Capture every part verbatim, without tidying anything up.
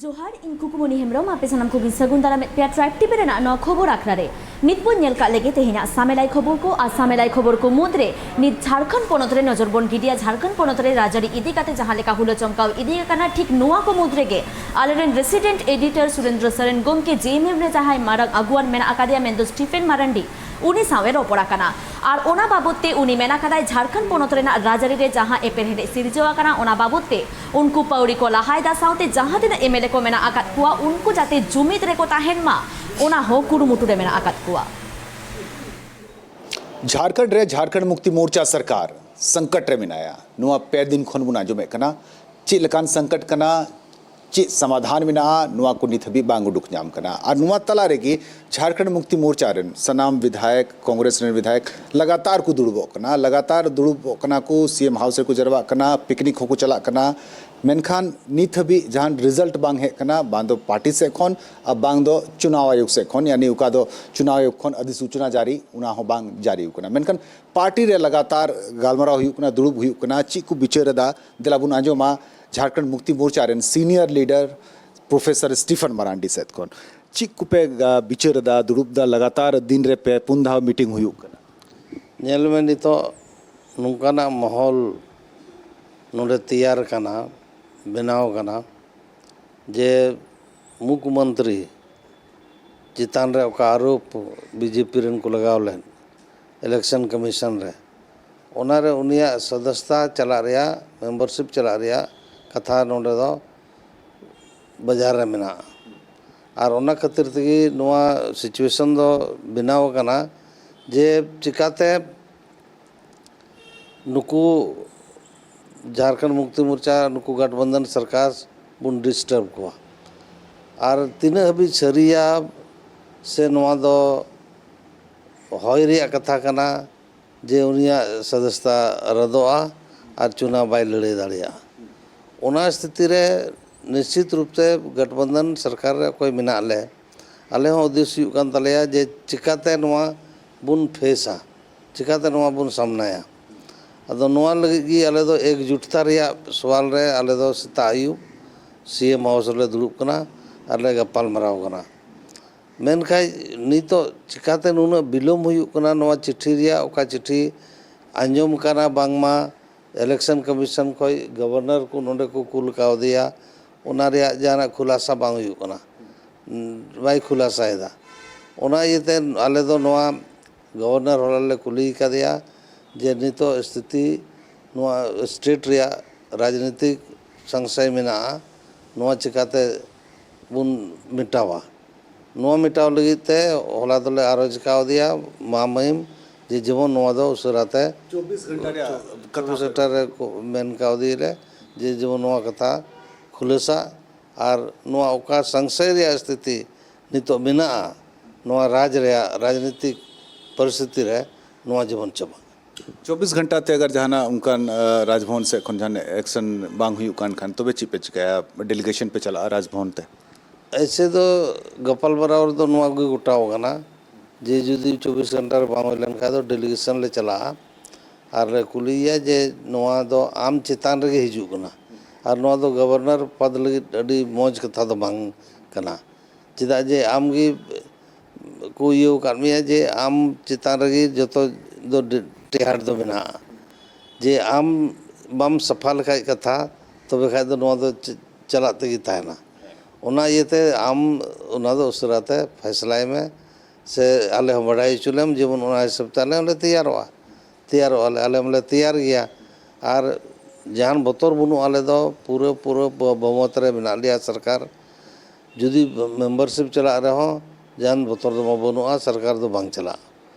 ᱡᱚᱦᱟᱨ, ᱤᱧ ᱠᱩᱠᱩᱢᱚᱱᱤ ᱦᱮᱢᱵᱨᱚᱢ᱾ ᱟᱯᱮ ᱥᱟᱱᱟᱢ ᱠᱚᱜᱮᱧ ᱥᱟᱹᱜᱩᱱ ᱫᱟᱨᱟᱢᱮᱫ ᱯᱮᱭᱟ ᱴᱨᱟᱭᱤᱵᱽ ᱴᱤᱵᱷᱤ ᱨᱮᱱᱟᱜ ᱱᱚᱣᱟ ᱠᱷᱚᱵᱚᱨ ᱟᱠᱷᱲᱟ ᱨᱮ᱾ ᱱᱤᱛ ᱵᱚᱱ ᱧᱮᱞ ᱠᱟᱜ ᱞᱮᱜᱮ ᱛᱮᱦᱮᱧᱟᱜ ᱥᱟᱢᱮᱞᱟᱭ ᱠᱷᱚᱵᱚᱨ ᱠᱚ᱾ ᱟᱨ ᱥᱟᱢᱮᱞᱟᱭ ᱠᱷᱚᱵᱚᱨ ᱠᱚ ᱢᱩᱫᱽᱨᱮ ᱱᱤᱛ ᱡᱷᱟᱲᱠᱷᱚᱸᱰ ᱯᱚᱱᱚᱛ ᱨᱮ ᱱᱚᱡᱚᱨ ᱵᱚᱱ ᱜᱤᱰᱤᱭᱟ᱾ ᱡᱷᱟᱲᱠᱷᱚᱸᱰ ᱯᱚᱱᱚᱛ ᱨᱮ ᱨᱟᱡᱽᱟᱹᱨᱤ ᱤᱫᱤ ᱠᱟᱛᱮ ᱡᱟᱦᱟᱸ ᱞᱮᱠᱟ ᱦᱩᱞᱟᱹ ᱪᱚᱢᱠᱟᱣ ᱤᱫᱤ ᱟᱠᱟᱱᱟ, ᱴᱷᱤᱠ ᱱᱚᱣᱟ ᱠᱚ ᱢᱩᱫᱽ ᱨᱮᱜᱮ ᱟᱞᱮᱨᱮᱱ ᱨᱮᱥᱤᱰᱮᱱᱴ ᱮᱰᱤᱴᱚᱨ ᱥᱩᱨᱮᱱᱫᱨᱚ ᱥᱚᱨᱮᱱ ᱜᱚᱢᱠᱮ ᱡᱮᱮᱢᱮᱢ ᱨᱮ ᱡᱟᱦᱟᱸᱭ ᱢᱟᱨᱟᱝ ᱟᱹᱜᱩᱣᱟᱱ ᱢᱮᱱᱟᱜ ᱟᱠᱟᱫᱮᱭᱟ, ᱢᱮᱱᱫᱚ ᱥᱴᱤᱯᱷᱮᱱ ᱢᱟᱨᱟᱱᱰᱤ, ᱩᱱᱤ ᱥᱟᱶ ᱮ ᱨᱚᱯᱚᱲ ᱟᱠᱟᱱᱟ᱾ ᱟᱨ ᱚᱱᱟ ᱵᱟᱵᱚᱫ ᱛᱮ ᱩᱱᱤ ᱢᱮᱱ ᱟᱠᱟᱫᱟᱭ, ᱡᱷᱟᱲᱠᱷᱚᱸᱰ ᱯᱚᱱᱚᱛ ᱨᱮᱱᱟᱜ ᱨᱟᱡᱽᱟᱹᱨᱤ ᱨᱮ ᱡᱟᱦᱟᱸ ᱮᱯᱮᱨᱦᱮᱸᱰᱮᱡ ᱥᱤᱨᱡᱟᱹᱣ ᱟᱠᱟᱱᱟ, ᱚᱱᱟ ᱵᱟᱵᱚᱫ ᱛᱮ ᱩᱱᱠᱩ ᱯᱟᱹᱣᱲᱤ ᱠᱚ ᱞᱟᱦᱟᱭᱮᱫᱟ, ᱥᱟᱶᱛᱮ ᱡᱟᱦᱟᱸ ᱛᱤᱱᱟᱹᱜ ᱮᱢᱮᱞᱮ ᱠᱚ ᱢᱮᱱᱟᱜ ᱟᱠᱟᱫ ᱠᱚᱣᱟ, ᱩᱱᱠᱩ ᱡᱟᱛᱮ ᱡᱩᱢᱤᱫ ᱨᱮᱠᱚ ᱛᱟᱦᱮᱱ ᱢᱟ, ᱚᱱᱟ ᱦᱚᱸ ᱠᱩᱨᱩᱢᱩᱴᱩ ᱨᱮ ᱢᱮᱱᱟᱜ ᱟᱠᱟᱫ ᱠᱚᱣᱟ᱾ ᱡᱷᱟᱲᱠᱷᱚᱸᱰ ᱨᱮ ᱡᱷᱟᱲᱠᱷᱚᱸᱰ ᱢᱩᱠᱛᱤ ᱢᱳᱨᱪᱟ ᱥᱚᱨᱠᱟᱨ ᱥᱚᱝᱠᱚᱴ ᱨᱮ ᱢᱮᱱᱟᱭᱟ᱾ ᱱᱚᱣᱟ ᱯᱮ ᱫᱤᱱ ᱠᱷᱚᱱ ᱵᱚᱱ ᱟᱸᱡᱚᱢᱮᱫ ᱠᱟᱱᱟ᱾ ᱪᱮᱫ ᱞᱮᱠᱟᱱ ᱥᱚᱝᱠᱚᱴ ᱠᱟᱱᱟ, ᱪᱮᱫ ᱥᱚᱢᱟᱫᱷᱟᱱ ᱢᱮᱱᱟᱜᱼᱟ, ᱱᱚᱣᱟ ᱠᱚ ᱱᱤᱛ ᱦᱟᱹᱵᱤᱡ ᱵᱟᱝ ᱩᱰᱩᱠ ᱧᱟᱢ ᱠᱟᱱᱟ᱾ ᱟᱨ ᱱᱚᱣᱟ ᱛᱟᱞᱟ ᱨᱮᱜᱮ ᱡᱷᱟᱲᱠᱷᱚᱸᱰ ᱢᱩᱠᱛᱤ ᱢᱳᱨᱪᱟ ᱨᱮᱱ ᱥᱟᱱᱟᱢ ᱵᱤᱫᱷᱟᱭᱚᱠ, ᱠᱚᱝᱜᱨᱮᱥ ᱨᱮᱱ ᱵᱤᱫᱷᱟᱭᱚᱠ ᱞᱟᱜᱟᱛᱟᱨ ᱠᱚ ᱫᱩᱲᱩᱵᱚᱜ ᱠᱟᱱᱟ, ᱞᱟᱜᱟᱛᱟᱨ ᱫᱩᱲᱩᱵᱚᱜ ᱠᱟᱱᱟ ᱠᱚ, ᱥᱤ ᱮᱢ ᱦᱟᱣᱩᱥ ᱨᱮᱠᱚ ᱡᱟᱨᱣᱟᱜ ᱠᱟᱱᱟ, ᱯᱤᱠᱱᱤᱠ ᱦᱚᱸᱠᱚ ᱪᱟᱞᱟᱜ ᱠᱟᱱᱟ᱾ ᱢᱮᱱᱠᱷᱟᱱ ᱱᱤᱛ ᱦᱟᱹᱵᱤᱡ ᱡᱟᱦᱟᱱ ᱨᱤᱡᱟᱞᱴ ᱵᱟᱝ ᱦᱮᱡ ᱠᱟᱱᱟ, ᱵᱟᱝ ᱫᱚ ᱯᱟᱨᱴᱤ ᱥᱮᱫ ᱠᱷᱚᱱ ᱟᱨ ᱵᱟᱝ ᱫᱚ ᱪᱩᱱᱟᱣ ᱟᱭᱳᱜᱽ ᱥᱮᱫ ᱠᱷᱚᱱ, ᱭᱟᱱᱤ ᱚᱠᱟ ᱫᱚ ᱪᱩᱱᱟᱣ ᱟᱭᱳᱜᱽ ᱠᱷᱚᱱ ᱚᱫᱷᱤᱥᱩᱪᱚᱱᱟ ᱡᱟᱹᱨᱤ, ᱚᱱᱟ ᱦᱚᱸ ᱵᱟᱝ ᱡᱟᱹᱨᱤ ᱟᱠᱟᱱᱟ᱾ ᱢᱮᱱᱠᱷᱟᱱ ᱯᱟᱨᱴᱤ ᱨᱮ ᱞᱟᱜᱟᱛᱟᱨ ᱜᱟᱞᱢᱟᱨᱟᱣ ᱦᱩᱭᱩᱜ ᱠᱟᱱᱟ, ᱫᱩᱲᱩᱵ ᱦᱩᱭᱩᱜ ᱠᱟᱱᱟ, ᱪᱮᱫ ᱠᱚ ᱵᱤᱪᱟᱹᱨ ᱮᱫᱟ? ᱫᱮᱞᱟ ᱵᱚᱱ ᱟᱸᱡᱚᱢᱟ ᱡᱷᱟᱲᱠᱷᱚᱸᱰ ᱢᱩᱠᱛᱤ ᱢᱳᱨᱪᱟ ᱨᱮᱱ senior leader professor Stephen Marandi ᱥᱮᱫ ᱠᱷᱚᱱ᱾ ᱪᱮᱫ ᱠᱚᱯᱮ, ᱟ, ᱵᱤᱪᱟᱹᱨ ᱮᱫᱟ? ᱫᱩᱲᱩᱵ ᱫᱟ ᱞᱟᱜᱟᱛᱟᱨ ᱫᱤᱱ ᱨᱮ ᱯᱮ ᱯᱩᱱ ᱫᱷᱟᱣ ᱢᱤᱴᱤᱝ ᱦᱩᱭᱩᱜ ᱠᱟᱱᱟ᱾ ᱧᱮᱞ ᱢᱮ, ᱱᱤᱛᱚᱜ ᱱᱚᱝᱠᱟᱱᱟᱜ ᱢᱚᱦᱚᱞ ᱱᱚᱰᱮ ᱛᱮᱭᱟᱨ ᱠᱟᱱᱟ, ᱵᱮᱱᱟᱣ ᱠᱟᱱᱟ, ᱡᱮ ᱢᱩᱠᱷ ᱢᱚᱱᱛᱨᱤ ᱪᱮᱛᱟᱱ ᱨᱮ ᱚᱠᱟ ᱟᱨᱳᱯ ᱵᱤᱡᱮᱯᱤ ᱨᱮᱱ ᱠᱚ ᱞᱟᱜᱟᱣ ᱞᱮᱫ ᱤᱞᱮᱠᱥᱚᱱ ᱠᱚᱢᱤᱥᱚᱱ ᱨᱮ, ᱚᱱᱟᱨᱮ ᱩᱱᱤᱭᱟᱜ ᱥᱚᱫᱚᱥᱥᱚᱛᱟ ᱪᱟᱞᱟᱜ ᱨᱮᱭᱟᱜ, ᱢᱮᱢᱵᱟᱨᱥᱤᱯ ᱪᱟᱞᱟᱜ ᱨᱮᱭᱟᱜ ᱠᱟᱛᱷᱟ ᱱᱚᱰᱮ ᱫᱚ ᱵᱟᱡᱟᱨ ᱨᱮ ᱢᱮᱱᱟᱜᱼᱟ᱾ ᱟᱨ ᱚᱱᱟ ᱠᱷᱟᱹᱛᱤᱨ ᱛᱮᱜᱮ ᱱᱚᱣᱟ ᱥᱤᱪᱩᱭᱮᱥᱚᱱ ᱫᱚ ᱵᱮᱱᱟᱣ ᱟᱠᱟᱱᱟ ᱡᱮ ᱪᱤᱠᱟᱛᱮ ᱱᱩᱠᱩ ᱡᱷᱟᱲᱠᱷᱚᱸᱰ ᱢᱩᱠᱛᱤ ᱢᱳᱨᱪᱟ, ᱱᱩᱠᱩ ᱜᱟᱴᱷᱵᱚᱱᱫᱷᱚᱱ ᱥᱚᱨᱠᱟᱨ ᱵᱚᱱ ᱰᱤᱥᱴᱟᱨᱵ ᱠᱚᱣᱟ᱾ ᱟᱨ ᱛᱤᱱᱟᱹᱜ ᱦᱟᱹᱵᱤᱡ ᱥᱟᱹᱨᱤᱭᱟ ᱥᱮ ᱱᱚᱣᱟ ᱫᱚ ᱦᱚᱭ ᱨᱮᱭᱟᱜ ᱠᱟᱛᱷᱟ ᱠᱟᱱᱟ ᱡᱮ ᱩᱱᱤᱭᱟᱜ ᱥᱚᱫᱚᱥᱥᱚᱛᱟ ᱨᱟᱫᱚᱜᱼᱟ ᱟᱨ ᱪᱩᱱᱟᱣ ᱵᱟᱭ ᱞᱟᱹᱲᱦᱟᱹᱭ ᱫᱟᱲᱮᱭᱟᱜᱼᱟ᱾ ᱚᱱᱟ ᱥᱛᱷᱤᱛᱤ ᱨᱮ ᱱᱤᱥᱪᱤᱛ ᱨᱩᱯ ᱛᱮ ᱜᱟᱴᱷᱵᱚᱱᱫᱷᱚᱱ ᱥᱚᱨᱠᱟᱨ ᱨᱮ ᱚᱠᱚᱭ ᱢᱮᱱᱟᱜ ᱞᱮ, ᱟᱞᱮ ᱦᱚᱸ ᱩᱫᱮᱥ ᱦᱩᱭᱩᱜ ᱠᱟᱱ ᱛᱟᱞᱮᱭᱟ ᱡᱮ ᱪᱤᱠᱟᱛᱮ ᱱᱚᱣᱟ ᱵᱚᱱ ᱯᱷᱮᱥᱟ, ᱪᱤᱠᱟᱛᱮ ᱱᱚᱣᱟ ᱵᱚᱱ ᱥᱟᱢᱱᱟᱭᱟ᱾ ᱟᱫᱚ ᱱᱚᱣᱟ ᱞᱟᱹᱜᱤᱫ ᱜᱮ ᱟᱞᱮ ᱫᱚ ᱮᱠᱡᱩᱴᱛᱟ ᱨᱮᱭᱟᱜ ᱥᱚᱣᱟᱞ ᱨᱮ ᱟᱞᱮ ᱫᱚ ᱥᱮᱛᱟᱜ ᱟᱹᱭᱩᱵ ᱥᱤ ᱮᱢ ᱦᱟᱣᱩᱥ ᱨᱮᱞᱮ ᱫᱩᱲᱩᱵ ᱠᱟᱱᱟ ᱟᱨ ᱞᱮ ᱜᱟᱯᱟᱞ ᱢᱟᱨᱟᱣ ᱠᱟᱱᱟ᱾ ᱢᱮᱱᱠᱷᱟᱱ ᱱᱤᱛᱚᱜ ᱪᱤᱠᱟᱛᱮ ᱱᱩᱱᱟᱹᱜ ᱵᱤᱞᱚᱢ ᱦᱩᱭᱩᱜ ᱠᱟᱱᱟ? ᱱᱚᱣᱟ ᱪᱤᱴᱷᱤ ᱨᱮᱭᱟᱜ ᱚᱠᱟ ᱪᱤᱴᱷᱤ ᱟᱸᱡᱚᱢ ᱠᱟᱱᱟ ᱵᱟᱝᱢᱟ ᱤᱞᱮᱠᱥᱚᱱ ᱠᱚᱢᱤᱥᱚᱱ ᱠᱷᱚᱱ ᱜᱚᱵᱷᱚᱨᱱᱚᱨ ᱠᱚ ᱱᱚᱰᱮ ᱠᱚ ᱠᱩᱞ ᱠᱟᱣᱫᱮᱭᱟ, ᱚᱱᱟ ᱨᱮᱭᱟᱜ ᱡᱟᱦᱟᱱᱟᱜ ᱠᱷᱩᱞᱟᱥᱟ ᱵᱟᱝ ᱦᱩᱭᱩᱜ ᱠᱟᱱᱟ, ᱵᱟᱭ ᱠᱷᱩᱞᱟᱥᱟᱭᱮᱫᱟ᱾ ᱚᱱᱟ ᱤᱭᱟᱹᱛᱮ ᱟᱞᱮ ᱫᱚ ᱱᱚᱣᱟ ᱜᱚᱵᱷᱚᱨᱱᱚᱨ ᱦᱚᱞᱟ ᱞᱮ ᱠᱩᱞᱤ ᱠᱟᱫᱮᱭᱟ ᱡᱮ ᱱᱤᱛᱚᱜ ᱥᱛᱷᱤᱛᱤ ᱱᱚᱣᱟ ᱥᱴᱮᱴ ᱨᱮᱭᱟᱜ ᱨᱟᱡᱽᱱᱤᱛᱤᱠ ᱥᱚᱝᱥᱚᱭ ᱢᱮᱱᱟᱜᱼᱟ, ᱱᱚᱣᱟ ᱪᱤᱠᱟᱛᱮ ᱵᱚᱱ ᱢᱮᱴᱟᱣᱟ? ᱱᱚᱣᱟ ᱢᱮᱴᱟᱣ ᱞᱟᱹᱜᱤᱫ ᱛᱮ ᱦᱚᱞᱟ ᱫᱚᱞᱮ ᱟᱨᱚᱡᱽ ᱠᱟᱣᱫᱮᱭᱟ ᱢᱟ ᱢᱟᱹᱭᱤᱢ ᱡᱮ ᱡᱮᱢᱚᱱ ᱱᱚᱣᱟ ᱫᱚ ᱩᱥᱟᱹᱨᱟ ᱛᱮ ᱪᱚᱵᱵᱤᱥ ᱜᱷᱚᱱᱴᱟ ᱨᱮᱭᱟᱜ ᱠᱟᱛᱷᱟ ᱪᱚᱵᱵᱤᱥ ᱜᱷᱚᱱᱴᱟ ᱨᱮ ᱠᱚ ᱢᱮᱱ ᱠᱟᱣᱫᱮ ᱨᱮ ᱡᱮ ᱡᱮᱢᱚᱱ ᱱᱚᱣᱟ ᱠᱟᱛᱷᱟ ᱠᱷᱩᱞᱟᱹᱥᱟ ᱟᱨ ᱱᱚᱣᱟ ᱚᱠᱟ ᱥᱚᱝᱥᱚᱭ ᱨᱮᱭᱟᱜ ᱥᱛᱷᱤᱛᱤ ᱱᱤᱛᱚᱜ ᱢᱮᱱᱟᱜᱼᱟ ᱱᱚᱣᱟ ᱨᱟᱡᱽ ᱨᱮᱭᱟᱜ ᱨᱟᱡᱽᱱᱤᱛᱤᱠ ᱯᱚᱨᱤᱥᱛᱷᱤᱛᱤ ᱨᱮ, ᱱᱚᱣᱟ ᱡᱮᱢᱚᱱ ᱪᱟᱵᱟᱜ᱾ ᱪᱚᱵᱵᱤᱥ ᱜᱷᱚᱱᱴᱟ ᱛᱮ ᱟᱜᱟᱨ ᱡᱟᱦᱟᱱᱟᱜ ᱚᱱᱠᱟᱱ, ᱟ, ᱨᱟᱡᱽᱵᱷᱚᱵᱚᱱ ᱥᱮᱫ ᱠᱷᱚᱱ ᱡᱟᱦᱟᱱ ᱮᱠᱥᱚᱱ ᱵᱟᱝ ᱦᱩᱭᱩᱜ ᱠᱟᱱ ᱠᱷᱟᱱ ᱛᱚᱵᱮ ᱪᱮᱫ ᱯᱮ ᱪᱤᱠᱟᱹᱭᱟ? ᱰᱮᱞᱤᱜᱮᱥᱚᱱ ᱯᱮ ᱪᱟᱞᱟᱜᱼᱟ ᱨᱟᱡᱽᱵᱷᱚᱵᱚᱱ ᱛᱮ? ᱮᱭᱥᱮ ᱫᱚ ᱜᱟᱯᱟᱞᱢᱟᱨᱟᱣ ᱨᱮᱫᱚ ᱱᱚᱣᱟ ᱜᱮ ᱜᱚᱴᱟᱣ ᱟᱠᱟᱱᱟ ᱡᱮ ᱡᱩᱫᱤ ᱪᱚᱵᱵᱤᱥ ᱜᱷᱚᱱᱴᱟ ᱨᱮ ᱵᱟᱝ ᱦᱩᱭ ᱞᱮᱱᱠᱷᱟᱱ ᱫᱚ ᱰᱮᱞᱤᱜᱮᱥᱚᱱ ᱞᱮ ᱪᱟᱞᱟᱜᱼᱟ ᱟᱨ ᱞᱮ ᱠᱩᱞᱤᱭᱮᱭᱟ ᱡᱮ ᱱᱚᱣᱟ ᱫᱚ ᱟᱢ ᱪᱮᱛᱟᱱ ᱨᱮᱜᱮ ᱦᱤᱡᱩᱜ ᱠᱟᱱᱟ ᱟᱨ ᱱᱚᱣᱟ ᱫᱚ ᱜᱚᱵᱷᱚᱨᱱᱚᱨ ᱯᱚᱫᱽ ᱞᱟᱹᱜᱤᱫ ᱟᱹᱰᱤ ᱢᱚᱡᱽ ᱠᱟᱛᱷᱟ ᱫᱚ ᱵᱟᱝ ᱠᱟᱱᱟ᱾ ᱪᱮᱫᱟᱜ ᱡᱮ ᱟᱢ ᱜᱮ ᱠᱚ ᱤᱭᱟᱹ ᱟᱠᱟᱫ ᱢᱮᱭᱟ ᱡᱮ ᱟᱢ ᱪᱮᱛᱟᱱ ᱨᱮᱜᱮ ᱡᱚᱛᱚ ᱫᱚ ᱰᱤ-, ᱴᱮᱦᱟᱴ ᱫᱚ ᱢᱮᱱᱟᱜᱼᱟ᱾ ᱡᱮ ᱟᱢ ᱵᱟᱢ ᱥᱟᱯᱷᱟ ᱞᱮᱠᱷᱟᱡ ᱠᱟᱛᱷᱟ, ᱛᱚᱵᱮ ᱠᱷᱟᱡ ᱫᱚ ᱱᱚᱣᱟ ᱫᱚ ᱪ-, ᱪᱟᱞᱟᱜ ᱛᱮᱜᱮ ᱛᱟᱦᱮᱱᱟ᱾ ᱚᱱᱟ ᱤᱭᱟᱹᱛᱮ ᱟᱢ ᱚᱱᱟ ᱫᱚ ᱩᱥᱟᱹᱨᱟ ᱛᱮ ᱯᱷᱮᱥᱞᱟᱭ ᱢᱮ, ᱥᱮ ᱟᱞᱮ ᱦᱚᱸ ᱵᱟᱰᱟᱭ ᱦᱚᱪᱚ ᱞᱮᱢ, ᱡᱮᱢᱚᱱ ᱚᱱᱟ ᱦᱤᱥᱟᱹᱵ ᱛᱮ ᱟᱞᱮ ᱦᱚᱸᱞᱮ ᱛᱮᱭᱟᱨᱚᱜᱼᱟ᱾ ᱛᱮᱭᱟᱨᱚᱜᱼᱟ ᱞᱮ, ᱟᱞᱮ ᱢᱟᱞᱮ ᱛᱮᱭᱟᱨ ᱜᱮᱭᱟ᱾ ᱟᱨ ᱡᱟᱦᱟᱱ ᱵᱚᱛᱚᱨ ᱵᱟᱹᱱᱩᱜᱼᱟ, ᱟᱞᱮ ᱫᱚ ᱯᱩᱨᱟᱹ, ᱯᱩᱨᱟᱹ ᱵᱚ-, ᱵᱚᱦᱩᱢᱚᱛ ᱨᱮ ᱢᱮᱱᱟᱜ ᱞᱮᱭᱟ ᱥᱚᱨᱠᱟᱨ᱾ ᱡᱩᱫᱤ ᱢᱮᱢᱵᱟᱨᱥᱤᱯ ᱪᱟᱞᱟᱜ ᱨᱮᱦᱚᱸ ᱡᱟᱦᱟᱱ ᱵᱚᱛᱚᱨ ᱫᱚ ᱵᱟᱹᱱᱩᱜᱼᱟ, ᱥᱚᱨᱠᱟᱨ ᱫᱚ ᱵᱟᱝ ᱪᱟᱞᱟᱜᱼᱟ᱾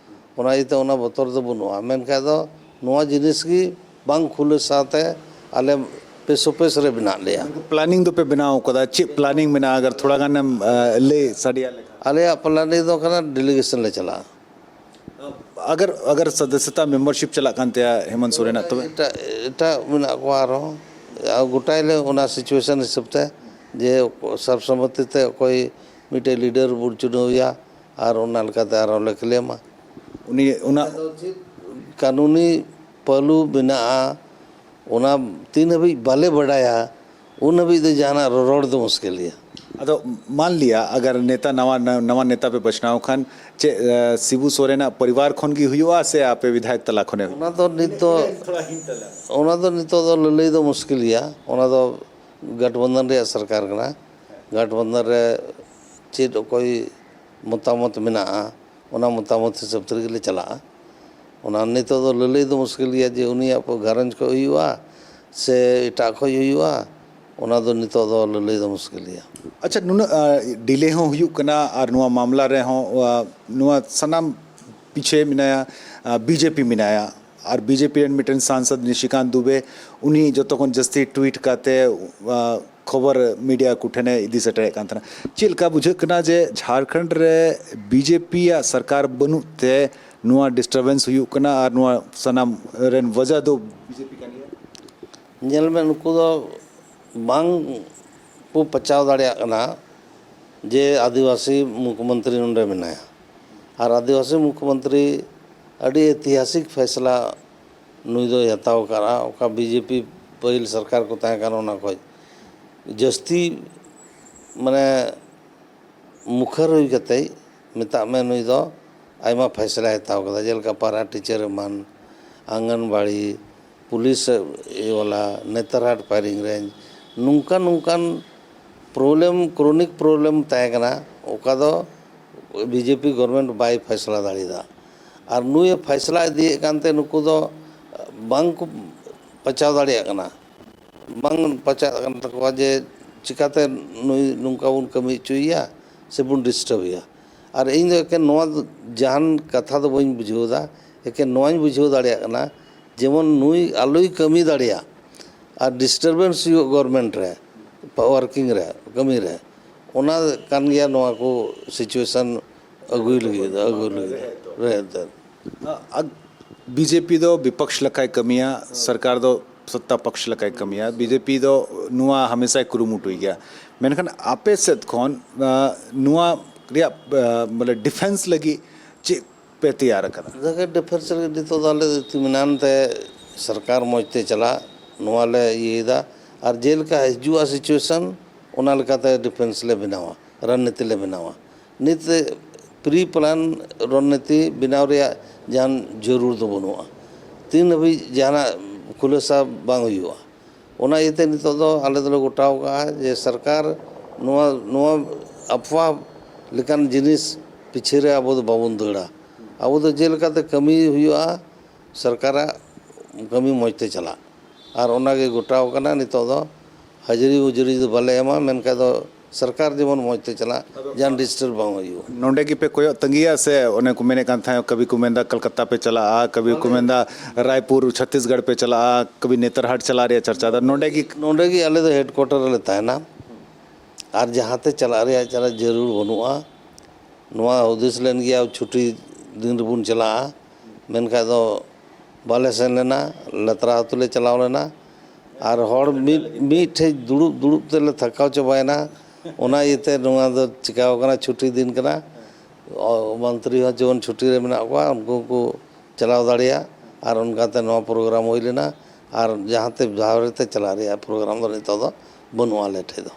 ᱚᱱᱟ ᱤᱭᱟᱹᱛᱮ ᱚᱱᱟ ᱵᱚᱛᱚᱨ ᱫᱚ ᱵᱟᱹᱱᱩᱜᱼᱟ᱾ ᱢᱮᱱᱠᱷᱟᱱ ᱫᱚ ᱱᱚᱣᱟ ᱡᱤᱱᱤᱥ ᱜᱮ ᱵᱟᱝ ᱠᱷᱩᱞᱟᱹᱥᱟ ᱛᱮ ᱟᱞᱮ ᱯᱮᱥᱳᱯᱮᱥ ᱨᱮ ᱢᱮᱱᱟᱜ ᱞᱮᱭᱟ᱾ ᱯᱞᱟᱱᱤᱝ ᱫᱚᱯᱮ ᱵᱮᱱᱟᱣ ᱠᱟᱫᱟ? ᱪᱮᱫ ᱯᱞᱟᱱᱤᱝ ᱢᱮᱱᱟᱜᱼᱟ? ᱟᱜᱟᱨ ᱛᱷᱚᱲᱟ ᱜᱟᱱᱮᱢ, ᱟ, ᱞᱟᱹᱭ ᱥᱟᱰᱮᱭᱟ ᱞᱮᱠᱷᱟᱱ᱾ ᱟᱞᱮᱭᱟᱜ ᱯᱞᱟᱱᱤᱝ ᱫᱚ ᱠᱟᱱᱟ ᱰᱮᱞᱤᱜᱮᱥᱚᱱ ᱞᱮ ᱪᱟᱞᱟᱜᱼᱟ᱾ ᱟᱜᱟᱨ, ᱟᱜᱟᱨ ᱥᱚᱫᱚᱥᱥᱚᱛᱟ ᱢᱮᱢᱵᱟᱨᱥᱤᱯ ᱪᱟᱞᱟᱜ ᱠᱟᱱ ᱛᱟᱭᱟ ᱦᱮᱢᱚᱱᱛ ᱥᱚᱨᱮᱱᱟᱜ, ᱛᱚᱵᱮ? ᱮᱴᱟᱜ, ᱮᱴᱟᱜ ᱢᱮᱱᱟᱜ ᱠᱚᱣᱟ ᱟᱨᱦᱚᱸ᱾ ᱟᱨ ᱜᱚᱴᱟᱭ ᱞᱮ ᱚᱱᱟ ᱥᱤᱪᱩᱭᱮᱥᱚᱱ ᱦᱤᱥᱟᱹᱵ ᱛᱮ ᱡᱮ ᱥᱚᱨᱵᱥᱚᱢᱢᱚᱛᱤ ᱛᱮ ᱚᱠᱚᱭ ᱢᱤᱫᱴᱮᱡ ᱞᱤᱰᱟᱨ ᱵᱚᱱ ᱪᱩᱱᱟᱹᱣ ᱮᱭᱟ ᱟᱨ ᱚᱱᱟ ᱞᱮᱠᱟᱛᱮ ᱟᱨᱦᱚᱸ ᱞᱮ ᱠᱞᱮᱢᱟ᱾ ᱩᱱᱤ ᱚᱱᱟ ᱟᱫᱚ ᱪᱮᱫ ᱠᱟᱹᱱᱩᱱᱤ ᱯᱟᱹᱞᱩ ᱢᱮᱱᱟᱜᱼᱟ, ᱚᱱᱟ ᱛᱤᱱ ᱦᱟᱹᱵᱤᱡ ᱵᱟᱞᱮ ᱵᱟᱰᱟᱭᱟ, ᱩᱱ ᱦᱟᱹᱵᱤᱡ ᱫᱚ ᱡᱟᱦᱟᱱᱟᱜ ᱨᱚᱲ ᱫᱚ ᱢᱩᱥᱠᱤᱞ ᱜᱮᱭᱟ᱾ ᱟᱫᱚ ᱢᱟᱱ ᱞᱤᱭᱟ, ᱟᱜᱟᱨ ᱱᱮᱛᱟ ᱱᱟᱣᱟ, ᱱᱟᱣᱟ ᱱᱮᱛᱟ ᱯᱮ ᱵᱟᱪᱷᱱᱟᱣ ᱠᱷᱟᱱ, ᱪᱮᱫ, ᱮ, ᱥᱤᱵᱩ ᱥᱚᱨᱮᱱᱟᱜ ᱯᱚᱨᱤᱵᱟᱨ ᱠᱷᱚᱱ ᱜᱮ ᱦᱩᱭᱩᱜᱼᱟ ᱥᱮ ᱟᱯᱮ ᱵᱤᱫᱷᱟᱭᱚᱠ ᱛᱟᱞᱟ ᱠᱷᱚᱱᱮ ᱦᱩᱭᱩᱜᱼᱟ? ᱚᱱᱟ ᱫᱚ ᱱᱤᱛ ᱫᱚ, ᱚᱱᱟ ᱫᱚ ᱱᱤᱛᱚᱜ ᱫᱚ ᱞᱟᱹᱞᱟᱹᱭ ᱫᱚ ᱢᱩᱥᱠᱤᱞ ᱜᱮᱭᱟ᱾ ᱚᱱᱟ ᱫᱚ ᱜᱟᱴᱵᱚᱱᱫᱷᱚᱱ ᱨᱮᱭᱟᱜ ᱥᱚᱨᱠᱟᱨ ᱠᱟᱱᱟ᱾ ᱜᱟᱴᱵᱚᱱᱫᱷᱚᱱ ᱨᱮ ᱪᱮᱫ ᱚᱠᱚᱭ ᱢᱚᱛᱟᱢᱚᱛ ᱢᱮᱱᱟᱜᱼᱟ, ᱚᱱᱟ ᱢᱚᱛᱟᱢᱚᱛ ᱦᱤᱥᱟᱹᱵ ᱛᱮᱜᱮ ᱞᱮ ᱪᱟᱞᱟᱜᱼᱟ᱾ ᱚᱱᱟ ᱱᱤᱛᱚᱜ ᱫᱚ ᱞᱟᱹᱞᱟᱹᱭ ᱫᱚ ᱢᱩᱥᱠᱤᱞ ᱜᱮᱭᱟ ᱡᱮ ᱩᱱᱤᱭᱟᱜ ᱜᱷᱟᱨᱚᱸᱡᱽ ᱠᱷᱚᱱ ᱦᱩᱭᱩᱜᱼᱟ ᱥᱮ ᱮᱴᱟᱜ ᱠᱷᱚᱱ ᱦᱩᱭᱩᱜᱼᱟ, ᱚᱱᱟ ᱫᱚ ᱱᱤᱛᱚᱜ ᱫᱚ ᱞᱟᱹᱞᱟᱹᱭ ᱫᱚ ᱢᱩᱥᱠᱤᱞ ᱜᱮᱭᱟ᱾ ᱟᱪᱪᱷᱟ, ᱱᱩᱱᱟᱹᱜ, ᱟ, delay ᱦᱚᱸ ᱦᱩᱭᱩᱜ ᱠᱟᱱᱟ ᱟᱨ ᱱᱚᱣᱟ ᱢᱟᱢᱞᱟ ᱨᱮᱦᱚᱸ, ᱟ, ᱱᱚᱣᱟ ᱥᱟᱱᱟᱢ ᱯᱤᱪᱷᱮ ᱢᱮᱱᱟᱭᱟ, ᱟ, ᱵᱤᱡᱮᱯᱤ ᱢᱮᱱᱟᱭᱟ᱾ ᱟᱨ ᱵᱤᱡᱮᱯᱤ ᱨᱮᱱ ᱢᱤᱫᱴᱮᱱ ᱥᱟᱝᱥᱚᱫ ᱱᱤᱥᱤᱠᱟᱱᱛ ᱫᱩᱵᱮ, ᱩᱱᱤ ᱡᱚᱛᱚ ᱠᱷᱚᱱ ᱡᱟᱹᱥᱛᱤ ᱴᱩᱭᱤᱴ ᱠᱟᱛᱮ, ᱟ, ᱠᱷᱚᱵᱚᱨ ᱢᱤᱰᱤᱭᱟ ᱠᱚ ᱴᱷᱮᱱᱮ ᱤᱫᱤ ᱥᱮᱴᱮᱨᱮᱫ ᱠᱟᱱ ᱛᱟᱦᱮᱱᱟ᱾ ᱪᱮᱫ ᱞᱮᱠᱟ ᱵᱩᱡᱷᱟᱹᱜ ᱠᱟᱱᱟ ᱡᱮ ᱡᱷᱟᱲᱠᱷᱚᱸᱰ ᱨᱮ ᱵᱤᱡᱮᱯᱤ ᱭᱟᱜ ᱥᱚᱨᱠᱟᱨ ᱵᱟᱹᱱᱩᱜ ᱛᱮ ᱱᱚᱣᱟ disturbance ᱦᱩᱭᱩᱜ ᱠᱟᱱᱟ ᱟᱨ ᱱᱚᱣᱟ ᱥᱟᱱᱟᱢ ᱨᱮᱱ ᱣᱟᱡᱟ ᱫᱚ ᱵᱤᱡᱮᱯᱤ ᱠᱟᱱ ᱜᱮᱭᱟ? ᱧᱮᱞ ᱢᱮ, ᱱᱩᱠᱩ ᱫᱚ ᱵᱟᱝ ᱠᱚ ᱯᱟᱪᱟᱣ ᱫᱟᱲᱮᱭᱟᱜ ᱠᱟᱱᱟ ᱡᱮ ᱟᱹᱫᱤᱵᱟᱹᱥᱤ ᱢᱩᱠᱷᱭᱚᱢᱚᱱᱛᱨᱤ ᱱᱚᱰᱮ ᱢᱮᱱᱟᱭᱟ᱾ ᱟᱨ ᱟᱹᱫᱤᱵᱟᱹᱥᱤ ᱢᱩᱠᱷᱭᱚᱢᱚᱱᱛᱨᱤ ᱟᱹᱰᱤ ᱤᱛᱤᱦᱟᱥᱤᱠ ᱯᱷᱮᱥᱞᱟ ᱱᱩᱭ ᱫᱚᱭ ᱦᱟᱛᱟᱣ ᱟᱠᱟᱫᱼᱟ, ᱚᱠᱟ ᱵᱤᱡᱮᱯᱤ ᱯᱟᱹᱦᱤᱞ ᱥᱚᱨᱠᱟᱨ ᱠᱚ ᱛᱟᱦᱮᱸ ᱠᱟᱱᱟ, ᱚᱱᱟ ᱠᱷᱚᱱ ᱡᱟᱹᱥᱛᱤ, ᱢᱟᱱᱮ, ᱢᱩᱠᱷᱟᱹᱨ ᱦᱩᱭ ᱠᱟᱛᱮ, ᱢᱮᱛᱟᱜ ᱢᱮ, ᱱᱩᱭ ᱫᱚ ᱟᱭᱢᱟ ᱯᱷᱮᱥᱞᱟᱭ ᱦᱟᱛᱟᱣ ᱠᱟᱫᱟ, ᱡᱮᱞᱮᱠᱟ ᱯᱟᱨᱟ ᱴᱤᱪᱟᱨ ᱮᱢᱟᱱ, ᱟᱝᱜᱟᱱᱵᱟᱲᱤ, ᱯᱩᱞᱤᱥ ᱤᱭᱟᱹ ᱣᱟᱞᱟ, ᱱᱮᱛᱟᱨᱦᱟᱴ firing range, ᱱᱚᱝᱠᱟᱱ ᱱᱚᱝᱠᱟᱱ problem, chronic problem ᱛᱟᱦᱮᱸ ᱠᱟᱱᱟ, ᱚᱠᱟ ᱫᱚ ᱵᱤᱡᱮᱯᱤ government ᱵᱟᱭ ᱯᱷᱮᱥᱞᱟ ᱫᱟᱲᱮᱭᱟᱫᱟ᱾ ᱟᱨ ᱱᱩᱭᱮ ᱯᱷᱮᱥᱞᱟ ᱤᱫᱤᱭᱮᱫ ᱠᱟᱱᱛᱮ ᱱᱩᱠᱩ ᱫᱚ ᱵᱟᱝ ᱠᱚ ᱯᱟᱪᱟᱣ ᱫᱟᱲᱮᱭᱟᱜ ᱠᱟᱱᱟ, ᱵᱟᱝ ᱯᱟᱪᱟᱜ ᱠᱟᱱ ᱛᱟᱠᱚᱣᱟ ᱡᱮ ᱪᱤᱠᱟᱛᱮ ᱱᱩᱭ ᱱᱚᱝᱠᱟ ᱵᱚᱱ ᱠᱟᱹᱢᱤ ᱦᱚᱪᱚᱭᱮᱭᱟ ᱥᱮᱵᱚᱱ disturb ᱮᱭᱟ᱾ ᱟᱨ ᱤᱧ ᱫᱚ ᱮᱠᱮᱱ ᱱᱚᱣᱟ ᱫᱚ, ᱡᱟᱦᱟᱱ ᱠᱟᱛᱷᱟ ᱫᱚ ᱵᱟᱹᱧ ᱵᱩᱡᱷᱟᱹᱣ ᱮᱫᱟ, ᱮᱠᱮᱱ ᱱᱚᱣᱟᱧ ᱵᱩᱡᱷᱟᱹᱣ ᱫᱟᱲᱮᱭᱟᱜ ᱠᱟᱱᱟ, ᱡᱮᱢᱚᱱ ᱱᱩᱭ ᱟᱞᱚᱭ ᱠᱟᱹᱢᱤ ᱫᱟᱲᱮᱭᱟᱜ ᱟᱨ disturbance ᱦᱩᱭᱩᱜ government ᱨᱮ, working ᱨᱮ, ᱠᱟᱹᱢᱤ ᱨᱮ, ᱚᱱᱟ ᱠᱟᱱ ᱜᱮᱭᱟ ᱱᱚᱣᱟ ᱠᱚ situation ᱟᱹᱜᱩᱭ ᱞᱟᱹᱜᱤᱫ ᱫᱚ, ᱟᱹᱜᱩᱭ ᱞᱟᱹᱜᱤᱫ ᱫᱚ᱾ ᱨᱮᱦᱮᱫ ᱫᱚ᱾ ᱟ-, ᱟᱜ-, ᱵᱤᱡᱮᱯᱤ ᱫᱚ ᱵᱤᱯᱚᱠᱥ ᱞᱮᱠᱟᱭ ᱠᱟᱹᱢᱤᱭᱟ, ᱥᱚᱨᱠᱟᱨ ᱫᱚ ᱥᱚᱛᱛᱟ ᱯᱚᱠᱥ ᱞᱮᱠᱟᱭ ᱠᱟᱹᱢᱤᱭᱟ᱾ ᱵᱤᱡᱮᱯᱤ ᱫᱚ ᱱᱚᱣᱟ ᱦᱟᱢᱮᱥᱟᱭ ᱠᱩᱨᱩᱢᱩᱴᱩᱭ ᱜᱮᱭᱟ᱾ ᱢᱮᱱᱠᱷᱟᱱ ᱟᱯᱮ ᱥᱮᱫ ᱠᱷᱚᱱ, ᱟ, ᱱᱚᱣᱟ ᱨᱮᱭᱟᱜ, ᱟ, ᱵᱚᱞᱮ defence ᱞᱟᱹᱜᱤᱫ ᱪᱮᱫ ᱯᱮ ᱛᱮᱭᱟᱨ ᱟᱠᱟᱫᱟ? ᱫᱮᱠᱷᱮ, defence ᱞᱟᱹᱜᱤᱫ ᱱᱤᱛᱚᱜ ᱫᱚ ᱟᱞᱮ ᱫᱚ ᱤᱛᱢᱤᱱᱟᱱ ᱛᱮ ᱥᱚᱨᱠᱟᱨ ᱢᱚᱡᱽ ᱛᱮ ᱪᱟᱞᱟᱜ, ᱱᱚᱣᱟ ᱞᱮ ᱤᱭᱟᱹᱭᱮᱫᱟ᱾ ᱟᱨ ᱡᱮᱞᱮᱠᱟ ᱦᱤᱡᱩᱜᱼᱟ ᱥᱤᱪᱩᱭᱮᱥᱚᱱ, ᱚᱱᱟ ᱞᱮᱠᱟᱛᱮ ᱰᱤᱯᱷᱮᱱᱥ ᱞᱮ ᱵᱮᱱᱟᱣᱟ, ᱨᱚᱱᱱᱤᱛᱤ ᱞᱮ ᱵᱮᱱᱟᱣᱟ᱾ ᱱᱤᱛ ᱯᱨᱤ ᱯᱞᱟᱱ ᱨᱚᱱᱱᱤᱛᱤ ᱵᱮᱱᱟᱣ ᱨᱮᱭᱟᱜ ᱡᱟᱦᱟᱱ ᱡᱟᱹᱨᱩᱲ ᱫᱚ ᱵᱟᱹᱱᱩᱜᱼᱟ, ᱛᱤᱱ ᱦᱟᱹᱵᱤᱡ ᱡᱟᱦᱟᱱᱟᱜ ᱠᱷᱩᱞᱟᱹᱥᱟ ᱵᱟᱝ ᱦᱩᱭᱩᱜᱼᱟ᱾ ᱚᱱᱟ ᱤᱭᱟᱹᱛᱮ ᱱᱤᱛᱚᱜ ᱫᱚ ᱟᱞᱮ ᱫᱚᱞᱮ ᱜᱚᱴᱟᱣ ᱠᱟᱜᱼᱟ ᱡᱮ ᱥᱚᱨᱠᱟᱨ ᱱᱚᱣᱟ, ᱱᱚᱣᱟ ᱟᱯᱷᱣᱟ ᱞᱮᱠᱟᱱ ᱡᱤᱱᱤᱥ ᱯᱤᱪᱷᱮ ᱨᱮ ᱟᱵᱚ ᱫᱚ ᱵᱟᱵᱚᱱ ᱫᱟᱹᱲᱟ᱾ ᱟᱵᱚ ᱫᱚ ᱡᱮᱞᱮᱠᱟᱛᱮ ᱠᱟᱹᱢᱤ ᱦᱩᱭᱩᱜᱼᱟ, ᱥᱚᱨᱠᱟᱨᱟᱜ ᱠᱟᱹᱢᱤ ᱢᱚᱡᱽ ᱛᱮ ᱪᱟᱞᱟᱜ, ᱟᱨ ᱚᱱᱟ ᱜᱮ ᱜᱚᱴᱟᱣ ᱠᱟᱱᱟ᱾ ᱱᱤᱛᱚᱜ ᱫᱚ ᱦᱟᱹᱡᱨᱤ ᱢᱩᱡᱨᱤ ᱫᱚ ᱵᱟᱞᱮ ᱮᱢᱟ, ᱢᱮᱱᱠᱷᱟᱱ ᱫᱚ ᱥᱚᱨᱠᱟᱨ ᱡᱮᱢᱚᱱ ᱢᱚᱡᱽ ᱛᱮ ᱪᱟᱞᱟᱜ, ᱡᱟᱦᱟᱱ ᱰᱤᱥᱴᱟᱨᱵ ᱵᱟᱝ ᱦᱩᱭᱩᱜᱼᱟ᱾ ᱱᱚᱰᱮ ᱜᱮᱯᱮ ᱠᱚᱭᱚᱜ ᱛᱟᱺᱜᱤᱭᱟ ᱥᱮ ᱚᱱᱮ ᱠᱚ ᱢᱮᱱᱮᱫ ᱠᱟᱱ ᱛᱟᱦᱮᱸᱫ, ᱠᱟᱵᱷᱤ ᱠᱚ ᱢᱮᱱᱫᱟ ᱠᱚᱞᱠᱟᱛᱟ ᱯᱮ ᱪᱟᱞᱟᱜᱼᱟ, ᱠᱟᱵᱷᱤ ᱠᱚ ᱢᱮᱱᱫᱟ ᱨᱟᱭᱯᱩᱨ ᱪᱷᱚᱛᱤᱥᱜᱚᱲ ᱯᱮ ᱪᱟᱞᱟᱜᱼᱟ, ᱠᱟᱵᱷᱤ ᱱᱮᱛᱟᱨᱦᱟᱴ ᱪᱟᱞᱟᱜ ᱨᱮᱭᱟᱜ ᱪᱟᱨᱪᱟ ᱫᱟ, ᱱᱚᱰᱮ ᱜᱮ? ᱱᱚᱰᱮ ᱜᱮ ᱟᱞᱮ ᱫᱚ ᱦᱮᱰᱠᱩᱣᱟᱴᱟᱨ ᱨᱮᱞᱮ ᱛᱟᱦᱮᱱᱟ, ᱟᱨ ᱡᱟᱦᱟᱸ ᱛᱮ ᱪᱟᱞᱟᱜ ᱨᱮᱭᱟᱜ ᱪᱟᱞᱟᱜ ᱡᱟᱹᱨᱩᱲ ᱵᱟᱹᱱᱩᱜᱼᱟ᱾ ᱱᱚᱣᱟ ᱦᱩᱫᱤᱥ ᱞᱮᱱ ᱜᱮᱭᱟ ᱪᱷᱩᱴᱤ ᱫᱤᱱ ᱨᱮᱵᱚᱱ ᱪᱟᱞᱟᱜᱼᱟ, ᱢᱮᱱᱠᱷᱟᱱ ᱫᱚ ᱵᱟᱞᱮ ᱥᱮᱱ ᱞᱮᱱᱟ, ᱞᱟᱛᱨᱟ ᱟᱹᱛᱩ ᱞᱮ ᱪᱟᱞᱟᱣ ᱞᱮᱱᱟ᱾ ᱟᱨ ᱦᱚᱲ ᱢᱤᱫ, ᱢᱤᱫ ᱴᱷᱮᱡ ᱫᱩᱲᱩᱵ ᱫᱩᱲᱩᱵ ᱛᱮᱞᱮ ᱛᱷᱟᱠᱟᱣ ᱪᱟᱵᱟᱭᱮᱱᱟ᱾ ᱚᱱᱟ ᱤᱭᱟᱹᱛᱮ ᱱᱚᱣᱟ ᱫᱚ ᱪᱤᱠᱟᱣ ᱠᱟᱱᱟ, ᱪᱷᱩᱴᱤ ᱫᱤᱱ ᱠᱟᱱᱟ᱾ ᱚ, ᱢᱚᱱᱛᱨᱤ ᱦᱚᱸ ᱡᱮᱢᱚᱱ ᱪᱷᱩᱴᱤ ᱨᱮ ᱢᱮᱱᱟᱜ ᱠᱚᱣᱟ, ᱩᱱᱠᱩ ᱦᱚᱸᱠᱚ ᱪᱟᱞᱟᱣ ᱫᱟᱲᱮᱭᱟᱜ᱾ ᱟᱨ ᱚᱱᱠᱟᱛᱮ ᱱᱚᱣᱟ ᱯᱨᱳᱜᱨᱟᱢ ᱦᱩᱭ ᱞᱮᱱᱟ᱾ ᱟᱨ ᱡᱟᱦᱟᱸ ᱛᱮ ᱡᱟᱦᱟᱸ ᱨᱮᱛᱮ ᱪᱟᱞᱟᱜ ᱨᱮᱭᱟᱜ ᱯᱨᱳᱜᱨᱟᱢ ᱫᱚ ᱱᱤᱛᱚᱜ ᱫᱚ ᱵᱟᱹᱱᱩᱜᱼᱟ ᱟᱞᱮ ᱴᱷᱮᱡ ᱫᱚ᱾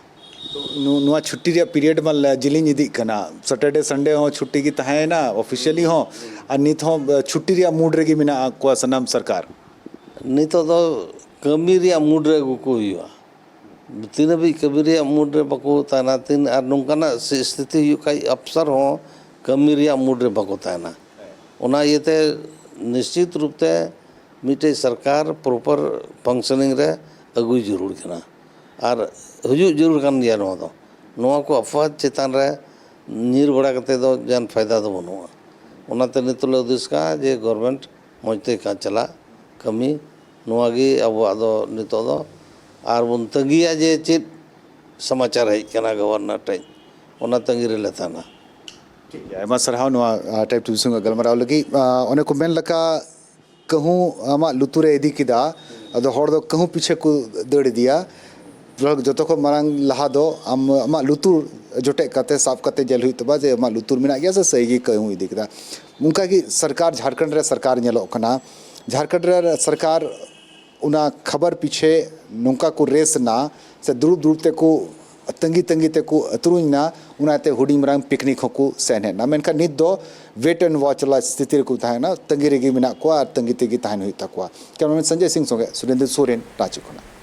ᱱᱚ-, ᱱᱚᱣᱟ ᱪᱷᱩᱴᱤ ᱨᱮᱭᱟᱜ ᱯᱤᱨᱤᱭᱚᱰ ᱢᱟ ᱞᱟ-, ᱡᱤᱞᱤᱧ ᱤᱫᱤᱜ ᱠᱟᱱᱟ᱾ ᱥᱮᱴᱟᱨᱰᱮ, ᱥᱟᱱᱰᱮ ᱦᱚᱸ ᱪᱷᱩᱴᱤ ᱜᱮ ᱛᱟᱦᱮᱸᱭᱮᱱᱟ ᱚᱯᱷᱤᱥᱤᱭᱟᱞᱤ ᱦᱚᱸ, ᱟᱨ ᱱᱤᱛ ᱦᱚᱸ, ᱮ, ᱪᱷᱩᱴᱤ ᱨᱮᱭᱟᱜ ᱢᱩᱰ ᱨᱮᱜᱮ ᱢᱮᱱᱟᱜ ᱠᱚᱣᱟ ᱥᱟᱱᱟᱢ ᱥᱚᱨᱠᱟᱨ᱾ ᱱᱤᱛᱚᱜ ᱫᱚ ᱠᱟᱹᱢᱤ ᱨᱮᱭᱟᱜ ᱢᱩᱰ ᱨᱮ ᱟᱹᱜᱩ ᱠᱚ ᱦᱩᱭᱩᱜᱼᱟ᱾ ᱛᱤᱱ ᱦᱟᱹᱵᱤᱡ ᱠᱟᱹᱢᱤ ᱨᱮᱭᱟᱜ ᱢᱩᱰ ᱨᱮ ᱵᱟᱠᱚ ᱛᱟᱦᱮᱱᱟ, ᱛᱤᱱ, ᱟᱨ ᱱᱚᱝᱠᱟᱱᱟᱜ ᱥᱤ-, ᱥᱛᱷᱤᱛᱤ ᱦᱩᱭᱩᱜ ᱠᱷᱟᱡ ᱟᱯᱥᱟᱨ ᱦᱚᱸ ᱠᱟᱹᱢᱤ ᱨᱮᱭᱟᱜ ᱢᱩᱰ ᱨᱮ ᱵᱟᱠᱚ ᱛᱟᱦᱮᱱᱟ᱾ ᱚᱱᱟ ᱤᱭᱟᱹᱛᱮ ᱱᱤᱥᱪᱤᱛ ᱨᱩᱯ ᱛᱮ ᱢᱤᱫᱴᱮᱡ ᱥᱚᱨᱠᱟᱨ ᱯᱨᱚᱯᱟᱨ ᱯᱷᱟᱝᱥᱚᱱᱤᱝ ᱨᱮ ᱟᱹᱜᱩᱭ ᱡᱟᱹᱨᱩᱲ ᱠᱟᱱᱟ᱾ ᱟᱨ ᱦᱩᱭᱩᱜ ᱡᱟᱹᱨᱩᱲ ᱠᱟᱱ ᱜᱮᱭᱟ᱾ ᱱᱚᱣᱟ ᱫᱚ, ᱱᱚᱣᱟ ᱠᱚ ᱟᱯᱷᱣᱟ ᱪᱮᱛᱟᱱ ᱨᱮ ᱧᱤᱨ ᱵᱟᱲᱟ ᱠᱟᱛᱮ ᱫᱚ ᱡᱟᱦᱟᱱ ᱯᱷᱟᱭᱫᱟ ᱫᱚ ᱵᱟᱹᱱᱩᱜᱼᱟ᱾ ᱚᱱᱟᱛᱮ ᱱᱤᱛᱚᱜ ᱞᱮ ᱦᱩᱫᱤᱥ ᱠᱟᱜᱼᱟ ᱡᱮ ᱜᱚᱵᱷᱚᱨᱢᱮᱱᱴ ᱢᱚᱡᱽ ᱛᱮ ᱠᱟ-, ᱪᱟᱞᱟᱜ ᱠᱟᱹᱢᱤ, ᱱᱚᱣᱟ ᱜᱮ ᱟᱵᱚᱣᱟᱜ ᱫᱚ ᱱᱤᱛᱚᱜ ᱫᱚ᱾ ᱟᱨ ᱵᱚᱱ ᱛᱟᱺᱜᱤᱭᱟ ᱡᱮ ᱪᱮᱫ ᱥᱚᱢᱟᱪᱟᱨ ᱦᱮᱡ ᱠᱟᱱᱟ ᱜᱚᱵᱷᱚᱨᱱᱚᱨ ᱴᱷᱮᱡ, ᱚᱱᱟ ᱛᱟᱺᱜᱤ ᱨᱮᱞᱮ ᱛᱟᱦᱮᱱᱟ᱾ ᱴᱷᱤᱠ ᱜᱮᱭᱟ, ᱟᱭᱢᱟ ᱥᱟᱨᱦᱟᱣ ᱱᱚᱣᱟ, ᱟ, ᱴᱟᱭᱤᱯ ᱴᱮᱞᱤᱵᱷᱤᱥᱚᱱ ᱜᱟᱞᱢᱟᱨᱟᱣ ᱞᱟᱹᱜᱤᱫ᱾ ᱟ, ᱚᱱᱮ ᱠᱚ ᱢᱮᱱ ᱞᱮᱠᱟ, ᱠᱟᱹᱦᱩ ᱟᱢᱟᱜ ᱞᱩᱛᱩᱨᱮ ᱤᱫᱤ ᱠᱮᱫᱟ, ᱟᱫᱚ ᱦᱚᱲ ᱫᱚ ᱠᱟᱹᱦᱩ ᱯᱤᱪᱷᱮ ᱠᱚ ᱫᱟᱹᱲ ᱤᱫᱤᱭᱟ᱾ ᱡᱚᱛᱚ ᱠᱷᱚᱱ ᱢᱟᱨᱟᱝ ᱞᱟᱦᱟ ᱫᱚ ᱟᱢ, ᱟᱢᱟᱜ ᱞᱩᱛᱩᱨ ᱡᱚᱴᱮᱫ ᱠᱟᱛᱮ, ᱥᱟᱵ ᱠᱟᱛᱮ ᱧᱮᱞ ᱦᱩᱭᱩᱜ ᱛᱟᱢᱟ ᱡᱮ ᱟᱢᱟᱜ ᱞᱩᱛᱩᱨ ᱢᱮᱱᱟᱜ ᱜᱮᱭᱟ ᱥᱮ ᱥᱟᱹᱨᱤ ᱜᱮ ᱠᱟᱹᱦᱩ ᱤᱫᱤ ᱠᱮᱫᱟ᱾ ᱚᱱᱠᱟ ᱜᱮ ᱥᱚᱨᱠᱟᱨ, ᱡᱷᱟᱲᱠᱷᱚᱸᱰ ᱨᱮ ᱥᱚᱨᱠᱟᱨ ᱧᱮᱞᱚᱜ ᱠᱟᱱᱟ, ᱡᱷᱟᱲᱠᱷᱚᱸᱰ ᱨᱮ ᱥᱚᱨᱠᱟᱨ ᱚᱱᱟ ᱠᱷᱚᱵᱚᱨ ᱯᱤᱪᱷᱮ ᱱᱚᱝᱠᱟ ᱠᱚ ᱨᱮᱥ ᱮᱱᱟ ᱥᱮ ᱫᱩᱲᱩᱵ ᱫᱩᱲᱩᱵ ᱛᱮᱠᱚ ᱛᱟᱺᱜᱤ ᱛᱟᱺᱜᱤ ᱛᱮᱠᱚ ᱟᱹᱛᱨᱩᱧ ᱮᱱᱟ, ᱚᱱᱟᱛᱮ ᱦᱩᱰᱤᱧ ᱢᱟᱨᱟᱝ ᱯᱤᱠᱱᱤᱠ ᱦᱚᱸᱠᱚ ᱥᱮᱱ ᱦᱮᱡ ᱮᱱᱟ᱾ ᱢᱮᱱᱠᱷᱟᱱ ᱱᱤᱛ ᱫᱚ wait and watch ᱞᱮᱠᱟ ᱥᱛᱷᱤᱛᱤ ᱨᱮᱠᱚ ᱛᱟᱦᱮᱸ ᱠᱟᱱᱟ, ᱛᱟᱺᱜᱤ ᱨᱮᱜᱮ ᱢᱮᱱᱟᱜ ᱠᱚᱣᱟ ᱟᱨ ᱛᱟᱺᱜᱤ ᱛᱮᱜᱮ ᱛᱟᱦᱮᱱ ᱦᱩᱭᱩᱜ ᱛᱟᱠᱚᱣᱟ᱾ ᱠᱮᱢᱮᱨᱟᱢᱮᱱ ᱥᱚᱧᱡᱚᱭ ᱥᱤᱝ ᱥᱚᱸᱜᱮ ᱥᱩᱨᱮᱱᱫᱨᱚ ᱥᱚᱨᱮᱱ, ᱨᱟᱺᱪᱤ ᱠᱷᱚᱱᱟᱜ᱾